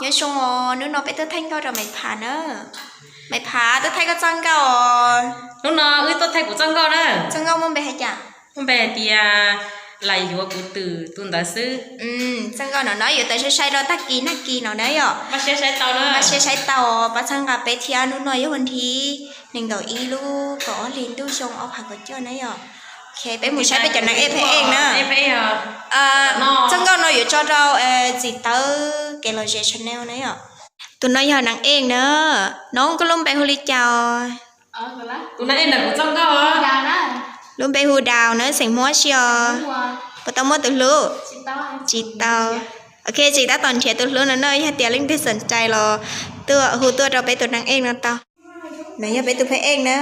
Nyob zoo os, hnub no peb tuaj thaij nkauj rau Maiv Phav na. Maiv Phav, tuaj thaij koj txoj nkauj os. Hnub no wb tuaj thaij kuv txoj nkauj na. Txoj nkauj muaj npe hais cas? Muaj npe hais tias lam yuav kuv twm tus ntawd xwb. Txoj nkauj no no yuav tawm sai sai rau tag kis nag kis no na yom. Npaj siab saib tau, npaj siab saib tau, pab txhawb nqa peb thiab. Hnub no yog vas thib nees nkaum ib lub kaum ob hli ntuj xyoo ob phav kaum cuaj na yom. Ok, peb mus saib peb cov nab ej phab ej na. Txoj nkauj no yuav tso rau Txiv Tawb Kev Lom Zem channel na yom. Tus no yog nab ej na. Noob, koj lub npe hu li cas? Tus nab ej ntawm kuv txoj nkauj, lub npe hu Daus na, xeem Hmoob dab tsi os? Puas tau muaj tus hlub? Tsis tau. Ok, tsis tab tom nrhiav tus hlub no na, yog tias leej twg xom cai los tuaj hu tuaj rau peb tus nab ej no tau. No yog peb tus phab ej na.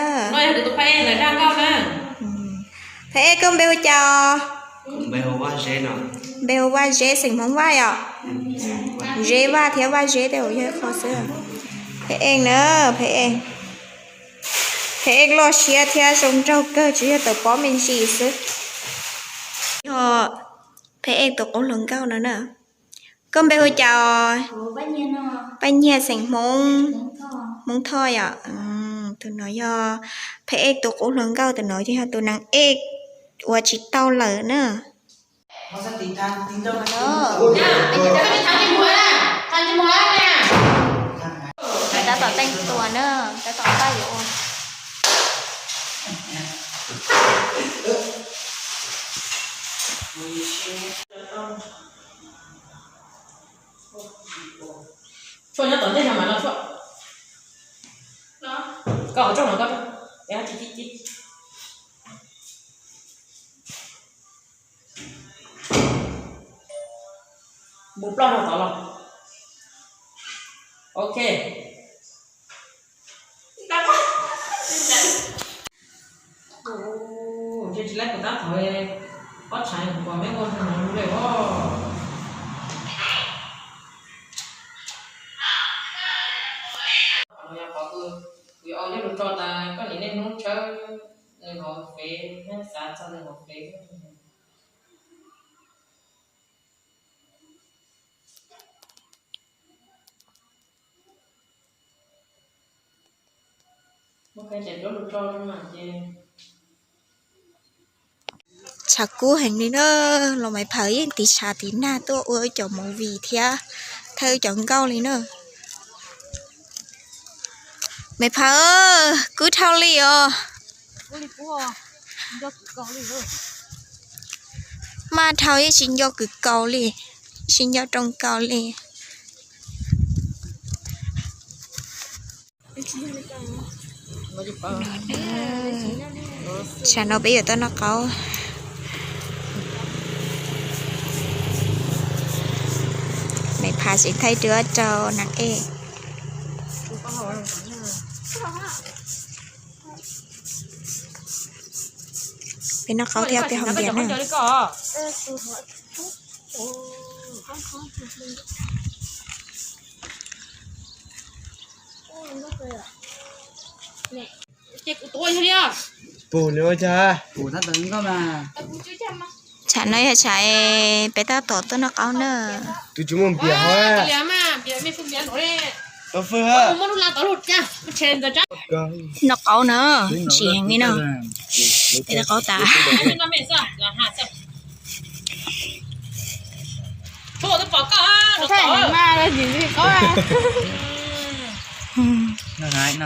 Phab ej, koj npe hu cas? Npe hu Vaj Zeb, xeem Hmoob Vaj yom. Zeb Vaj thiab Vaj Zeb tej zaum yog ib qho xwb. Phab ej na, phab ej. Phab ej loj siab thiab zoo nraug kawg, tsis yog tawm pob me ntsis xwb. Yog phab ej tus qub hluas nkauj no na. Koj npe hu cas? Paj Nyiag, xeem Hmoob, Hmoob Thoj yom. Tus no yog phab ej tus qub hluas nkauj, tus no yog tus nab ej uas tsis tau lawm na. Tab tom teej tua na, tab tom paj yuav ua. Tshuaj nyob tom ntej no mas no tshuaj. Koj hauv rooj no koj, ci ci ci. Npus ploj rau tod los. Ok. Ntshe tsis laib kuv tab thaum pob tshais kuv pom meb ua no lawm os. Kuv yuav ua nyob lus tso tas koj niam niaj hnub tshawb nws hauv fev, nyob xav txog nws hauv fev. Tshav kub heev li na, los Maiv Phav yeej tiv tshav tiv nag tuaj ua cov movie thiab thaij cov nkauj li na. Maiv Phav, kub dhau li os. Maj dhau yeej tsis nco kws kaus li, tsis nco rooj kaus li. Tsam no peb yuav tuaj noj qaub. Maiv Phav tseem thaij duab rau nab ej. Peb noj qaub thiab peb haus npias na. Tsam no yog tsam peb tab tom tuaj noj qaub na. Noj qaub na, ntsim heev li no. Peb noj qaub tas.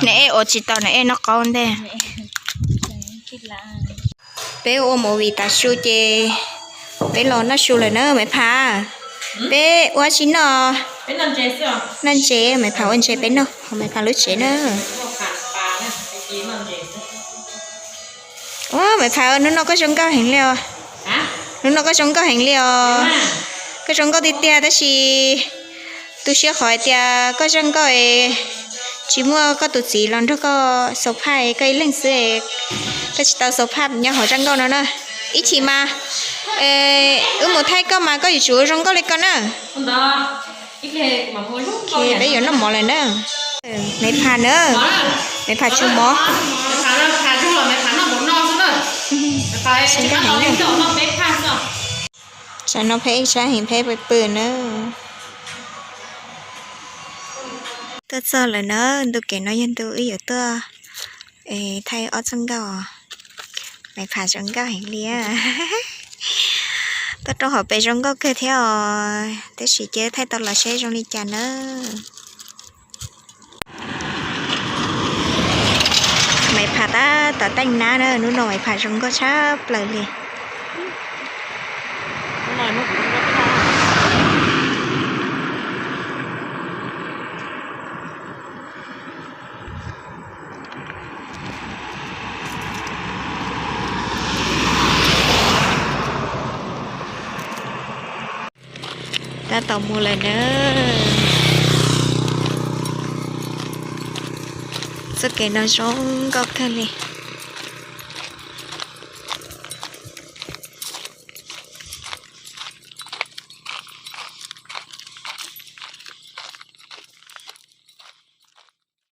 Neb ua tsis tau, neb noj qaub ntej. Peb ua movie tas su ces peb los noj su lawm na Maiv Phav. Peb ua tsis noj, noj ntses, Maiv Phav ua ntses peb noj hauv Maiv Phav lub tsev na. Ua Maiv Phav, hnub no koj zoo nkauj heev li os. Hnub no koj zoo nkauj heev li os. Koj zoo nkauj tiag tiag tab sis tu siab qhov hais tias koj zaj nkauj es tsis muaj koj tus txiv los nrog koj xaus phaj, koj ib leeg xwb, koj tsis tau xaus phaj nyob hauv zaj nkauj no na. Ib chim mas wb mus thaij koj mas koj yuav tsum ua zoo nkauj li ko na. Peb yuav noj mov lawm na. Maiv Phav na, Maiv Phav tsu mov. Tsam no peb sab heev, peb pw pw na. Tuaj txog lawm na, ntu kev no yog ntu wb yuav tuaj thaij ob txoj nkauj. Maiv Pham zoo nkauj heev li. Tuaj rau hauv pes zoo nkauj kawg thiab os, tab sis cia thaij tau los seb zoo li cas na. Maiv Pham tab tom teej nab na, hnub no Maiv Pham zoo nkauj tshaj plaws li. Tab tom mus lawm na. Txoj kev no zoo nkauj kawg li.